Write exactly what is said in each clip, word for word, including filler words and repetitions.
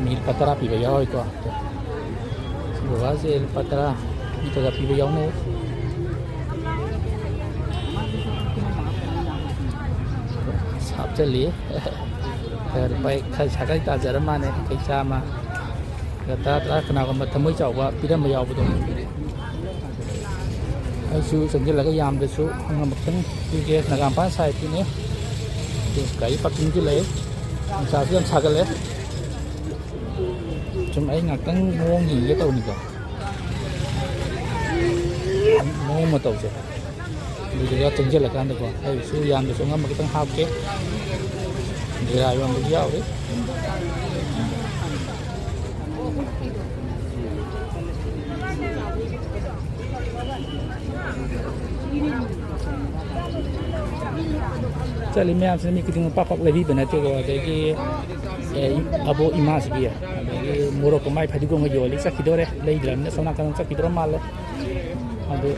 ꯃꯤ ꯂꯨꯄꯥ ꯇꯔꯥ ꯄꯤꯕ ꯌꯥꯎꯔꯤꯀꯣ꯫ ꯕꯕꯥꯁꯦ ꯂꯨꯄꯥ ꯇꯔꯥ ꯃꯤ ꯈꯔ ꯄꯤꯕ ꯌꯥꯎꯅꯩ꯫ ꯑꯁ, ꯍꯥꯞꯆꯜꯂꯤ꯫ ꯈꯔ ꯂꯨꯄꯥ ꯈꯔ ꯁꯥꯒꯩ ꯇꯥꯖꯔ ꯃꯥꯜꯂꯦ, ꯌꯥꯡꯈꯩ, ꯆꯥꯝꯃ꯫ ꯈꯔ ꯇꯔꯥ ꯇꯔꯥ ꯀꯅꯥꯒꯨꯝꯕ ꯊꯃꯣꯏ ꯆꯥꯎꯕ ꯄꯤꯔꯝꯕ ꯌꯥꯎꯕꯗꯣ꯫ ꯑꯩꯁꯨ ꯆꯪꯁꯤꯜꯂꯒ ꯌꯥꯝꯗ꯭ꯔꯁꯨ ꯑꯉꯝꯕ ꯈꯤꯇꯪ ꯄꯤꯒꯦ꯫ ꯅꯒꯥꯝꯄꯥꯟ ꯁꯥꯏꯠꯀꯤꯅꯦ꯫ ꯑꯗꯨ ꯒꯥꯔꯤ ꯄꯥꯔꯀꯤꯡꯁꯨ ꯂꯩ꯫ ꯅꯨꯡꯁꯥꯁꯨ ꯌꯥꯝ ꯁꯥꯒꯠꯂꯦ꯫ ꯁꯨꯝ ꯑꯩ ꯉꯥꯛꯇꯪ ꯃꯑꯣꯡ ꯌꯦꯡꯒꯦ ꯇꯧꯅꯤꯀꯣ꯫ ꯃꯑꯣꯡ ꯃꯇꯧꯁꯦ꯫ ꯑꯗꯨꯗꯨꯒ ꯆꯪꯁꯤꯜꯂꯀꯥꯟꯗꯀꯣ, ꯑꯩꯁꯨ ꯌꯥꯝꯗꯁꯨ ꯑꯉꯝꯕ ꯈꯤꯇꯪ ꯍꯥꯞꯀꯦ꯫ ꯖꯤꯔꯥ ꯌꯣꯟꯕꯁꯨ ꯌꯥꯎꯔꯤ꯫ ꯆꯠꯂꯤ ꯃꯌꯥꯝꯁꯤꯅ ꯃꯤ ꯈꯨꯗꯤꯡꯃꯛ ꯄꯥꯛ ꯄꯥꯛ ꯂꯩꯕꯤꯕ ꯅꯠꯇꯦꯀꯣ꯫ ꯑꯗꯒꯤ, ꯑꯦ, ꯑꯕꯣꯛ ꯏꯃꯥꯁꯤꯒꯤ, ꯑꯗꯒꯤ ꯃꯣꯔꯣꯛꯀ ꯃꯥꯏ ꯐꯗꯤꯒꯣꯝꯒ ꯌꯣꯜꯂꯤ, ꯆꯠꯈꯤꯗꯧꯔꯦ, ꯂꯩꯗ꯭ꯔꯕꯅꯤꯅ ꯁꯣꯝ ꯅꯥꯀꯟꯗ ꯆꯠꯈꯤꯗꯧꯔ ꯃꯥꯜꯂꯦ꯫ ꯑꯗꯨ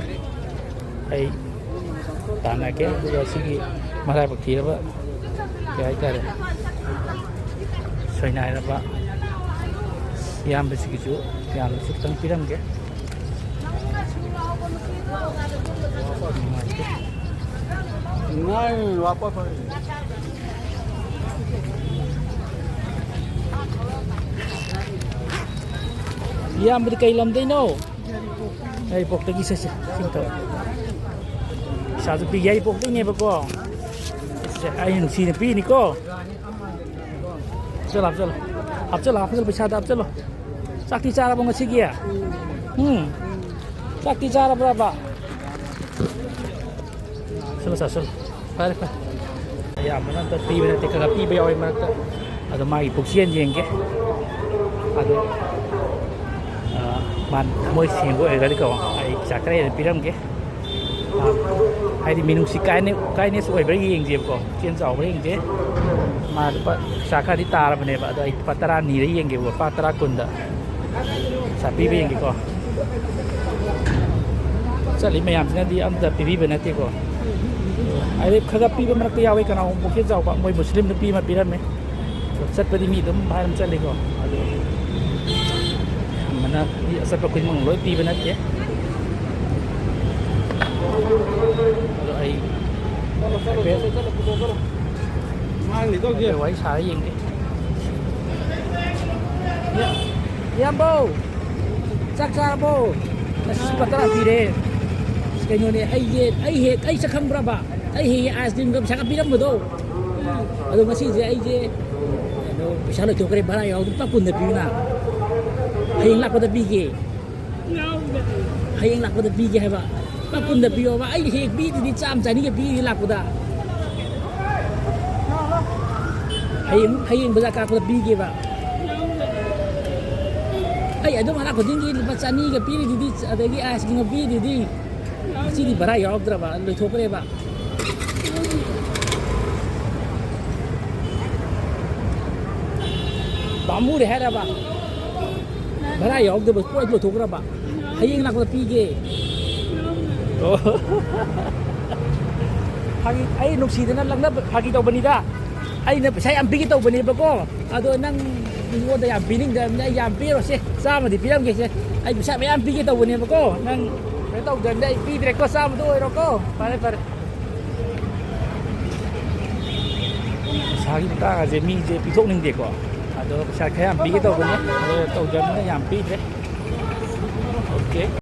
ꯑꯩ ꯇꯥꯟꯅꯒꯦ꯫ ꯑꯗꯨꯒ ꯁꯤꯒꯤ ꯃꯔꯥꯏꯕꯛ ꯊꯤꯔꯕ, ꯀꯩ ꯍꯥꯏꯇꯥꯔꯦ, ꯁꯣꯏꯅꯥꯏꯔꯕ ꯏꯌꯥꯝꯕꯁꯤꯒꯤꯁꯨ ꯌꯥꯝꯅꯁꯨ ꯈꯤꯇꯪ ꯄꯤꯔꯝꯒꯦ꯫ ꯅꯨꯡꯉꯥꯏꯇꯦ꯫ ꯅꯨꯡꯉꯥꯏ, ꯋꯥꯄ ꯐꯪꯉꯤ꯫ ꯏꯌꯥꯝꯕꯗꯤ ꯀꯩ ꯂꯝꯗꯩꯅꯣ? ꯌꯥꯏꯔꯤꯄꯣꯛꯇꯒꯤ ꯆꯠꯁꯦ꯫ ꯁꯤ ꯇꯧꯔꯦ꯫ ꯄꯩꯁꯥꯁꯨ ꯄꯤ, ꯌꯥꯏꯔꯤꯄꯣꯛꯇꯩꯅꯦꯕꯀꯣ꯫ ꯁꯦ, ꯑꯩ ꯅꯨꯡꯁꯤꯅ ꯄꯤꯅꯤꯀꯣ꯫ ꯍꯥꯞꯆꯜꯂꯣ, ꯍꯥꯞꯆꯜꯂꯣ꯫ ꯍꯥꯞꯆꯜꯂꯣ, ꯍꯥꯞꯆꯜꯂꯣ, ꯄꯩꯁꯥꯗ ꯍꯥꯞꯆꯜꯂꯣ꯫ ꯆꯥꯛꯇꯤ ꯆꯥꯔꯕꯣ ꯉꯁꯤꯒꯤ? ꯎꯝ꯫ ꯆꯥꯛꯇꯤ ꯆꯥꯔꯕ꯭ꯔꯕ? ꯆꯥꯁꯜꯂꯣ, ꯆꯥꯁꯜꯂꯣ꯫ ꯐꯔꯦ, ꯐꯔꯦ꯫ ꯑꯌꯥꯝꯕꯅ ꯑꯝꯇ ꯄꯤꯕ ꯅꯠꯇꯦ, ꯈꯔ ꯈꯔ ꯄꯤꯕ ꯌꯥꯎꯋꯤ ꯃꯔꯛꯇ꯫ ꯑꯗꯣ ꯃꯥꯒꯤ ꯄꯨꯛꯆꯦꯜ ꯌꯦꯡꯒꯦ꯫ ꯑꯗꯣ, ꯑ, ꯃꯥ ꯊꯃꯣꯏ ꯁꯦꯡꯕ ꯑꯣꯏꯔꯒꯗꯤꯀꯣ, ꯑꯩ ꯄꯩꯁꯥ ꯈꯔ ꯍꯦꯟꯅ ꯄꯤꯔꯝꯒꯦ꯫ ꯑ, ꯍꯥꯏꯗꯤ ꯃꯤꯅꯨꯡꯁꯤ ꯀꯥꯏꯅ-, kindness ꯑꯣꯏꯕ꯭ꯔꯥ ꯌꯦꯡꯁꯦꯕꯀꯣ, ꯄꯨꯛꯆꯦꯜ ꯆꯥꯎꯕ꯭ꯔꯥ ꯌꯦꯡꯁꯦ꯫ ꯃꯥ ꯂꯨꯄꯥ ꯄꯩꯁꯥ ꯈꯔꯗꯤ ꯇꯥꯔꯕꯅꯦꯕ, ꯑꯗꯣ ꯑꯩ ꯂꯨꯄꯥ ꯇꯔꯥ ꯅꯤꯔ ꯌꯦꯡꯒꯦꯕꯀꯣ, ꯂꯨꯄꯥ ꯇꯔꯥ, ꯀꯨꯟꯗ꯫ ꯄꯩꯁꯥ ꯄꯤꯕ ꯌꯦꯡꯒꯦꯀꯣ꯫ ꯆꯠꯂꯤ ꯃꯌꯥꯝꯁꯤꯅꯗꯤ ꯑꯝꯇ ꯄꯤꯕꯤꯕ ꯅꯠꯇꯦꯀꯣ꯫ ꯑꯗꯩ ꯈꯔ ꯈꯔ ꯄꯤꯕ ꯃꯔꯛꯇ ꯌꯥꯎꯋꯤ, ꯀꯅꯥꯒꯨꯝꯕ ꯄꯨꯈ꯭ꯔꯤ ꯆꯥꯎꯕ, ꯃꯣꯏ ꯃꯨꯁꯂꯤꯝ ꯅꯨꯄꯤ ꯑꯃ ꯄꯤꯔꯝꯃꯦ꯫ ꯆꯠꯄꯗꯤ ꯃꯤ ꯑꯗꯨꯝ ꯚꯥꯏ ꯑꯗꯨꯝ ꯆꯠꯂꯤꯀꯣ, ꯑꯗꯨ ꯑꯌꯥꯝꯕꯅ ꯃꯤ ꯑꯆꯠꯄ ꯈꯨꯗꯤꯡꯃꯛ ꯂꯣꯏ ꯄꯤꯕ ꯅꯠꯇꯦ꯫ ꯑꯗꯣ ꯑꯩ ꯍꯥꯏꯐꯦꯠ ꯋꯥꯔꯤ ꯁꯥꯔ ꯌꯦꯡꯒꯦ꯫ ꯏꯌꯥꯝꯕꯧ, ꯆꯥꯛ ꯆꯥꯔꯕꯣ? ꯑꯁ, ꯂꯨꯄꯥ ꯇꯔꯥ ꯄꯤꯔꯦ꯫ ꯑꯁ, ꯀꯩꯅꯣꯅꯦ, ꯑꯩꯁꯦ, ꯑꯩ ꯍꯦꯛ, ꯑꯩ ꯁꯛ ꯈꯪꯕ꯭ꯔꯕ? ꯑꯩ ꯍꯦꯛ ꯑꯥꯏꯁ ꯀ꯭ꯔꯤꯝꯒ ꯄꯩꯁꯥꯒ ꯄꯤꯔꯝꯕꯗꯣ꯫ ꯑꯗꯣ ꯉꯁꯤꯁꯦ ꯑꯩꯁꯦ ꯀꯩꯅꯣ, ꯄꯩꯁꯥ ꯂꯣꯏꯊꯣꯛꯈ꯭ꯔꯦ, ꯚꯔꯥ ꯌꯥꯎꯗ ꯂꯨꯄꯥ ꯀꯨꯟꯗ ꯄꯤꯌꯨꯅ꯫ ꯍꯌꯦꯡ ꯂꯥꯛꯄꯗ ꯄꯤꯒꯦ꯫ ꯍꯌꯦꯡ ꯂꯥꯛꯄꯗ ꯄꯤꯒꯦ ꯍꯥꯏꯕ꯫ ꯂꯨꯄꯥ ꯀꯨꯟꯗ ꯄꯤꯌꯣꯕ꯫ ꯑꯩ ꯍꯦꯛ ꯄꯤꯗꯨꯗꯤ ꯆꯥꯝꯃ ꯆꯅꯤꯒ ꯄꯤꯔꯤ ꯂꯥꯛꯄꯗ꯫ ꯍꯌꯦꯡ, ꯍꯌꯦꯡ ꯕꯖꯥꯔ ꯀꯥꯔꯛꯄꯗ ꯄꯤꯒꯦꯕ꯫ ꯑꯩ ꯑꯗꯨꯝ ꯑꯔꯥꯛ ꯈꯨꯗꯤꯡꯒꯤ ꯂꯨꯄꯥ ꯆꯅꯤꯒ ꯄꯤꯔꯤꯗꯨꯗꯤ, ꯑꯗꯒꯤ ꯑꯥꯏꯁ ꯀ꯭ꯔꯤꯝꯒ ꯄꯤꯔꯤꯗꯨꯗꯤ꯫ ꯉꯁꯤꯗꯤ ꯚꯔꯥ ꯌꯥꯎꯔꯛꯇ꯭ꯔꯕ, ꯂꯣꯏꯊꯣꯛꯈ꯭ꯔꯦꯕ꯫ ꯄꯥꯝꯃꯨꯔꯦ ꯍꯥꯏꯔꯕ? ꯚꯔꯥ ꯌꯥꯎꯗꯕ ꯄꯣꯠ ꯂꯣꯏꯊꯣꯛꯈ꯭ꯔꯕ? ꯍꯌꯦꯡ ꯂꯥꯛꯄꯗ ꯄꯤꯒꯦ꯫ ꯑꯣ꯫ ꯐꯥꯒꯤ, ꯑꯩ ꯅꯨꯡꯁꯤꯗꯅ ꯂꯛꯅꯕ, ꯐꯥꯒꯤ ꯇꯧꯕꯅꯤꯗ꯫ ꯑꯩꯅ ꯄꯩꯁꯥ ꯌꯥꯝ ꯄꯤꯒꯦ ꯇꯧꯕꯅꯦꯕꯀꯣ꯫ ꯑꯗꯣ ꯅꯪ ꯃꯤꯉꯣꯟꯗ ꯌꯥꯝ ꯄꯤꯅꯤꯡꯗꯕꯅꯤꯅ ꯑꯩ ꯌꯥꯝ ꯄꯤꯔꯣꯁꯦ꯫ ꯆꯥꯝꯃꯗꯤ ꯄꯤꯔꯝꯒꯦꯁꯦ꯫ ꯑꯩ ꯄꯩꯁꯥ ꯃꯌꯥꯝ ꯄꯤꯒꯦ ꯇꯧꯕꯅꯦꯕꯀꯣ꯫ ꯅꯪ ꯀꯩꯅꯣ ꯇꯧꯗꯕꯅꯤꯅ ꯑꯩ ꯄꯤꯗ꯭ꯔꯦꯀꯣ꯫ ꯆꯥꯝꯃꯗꯣ ꯑꯣꯏꯔꯣꯀꯣ꯫ ꯐꯔꯦ, ꯐꯔꯦ꯫ ꯄꯩꯁꯥꯒꯤ ꯃꯇꯥꯡ ꯑꯁꯦ ꯃꯤꯁꯦ ꯄꯤꯊꯣꯛꯅꯤꯡꯗꯦꯀꯣ꯫ ꯑꯗꯣ ꯄꯩꯁꯥ ꯈꯔ ꯌꯥꯝ ꯄꯤꯒꯦ ꯇꯧꯕꯅꯦ꯫ ꯑꯗꯣ ꯇꯧꯗ꯭ꯔꯕꯅꯤꯅ ꯌꯥꯝ ꯄꯤꯗ꯭ꯔꯦ꯫ ꯑꯣꯀꯦ꯫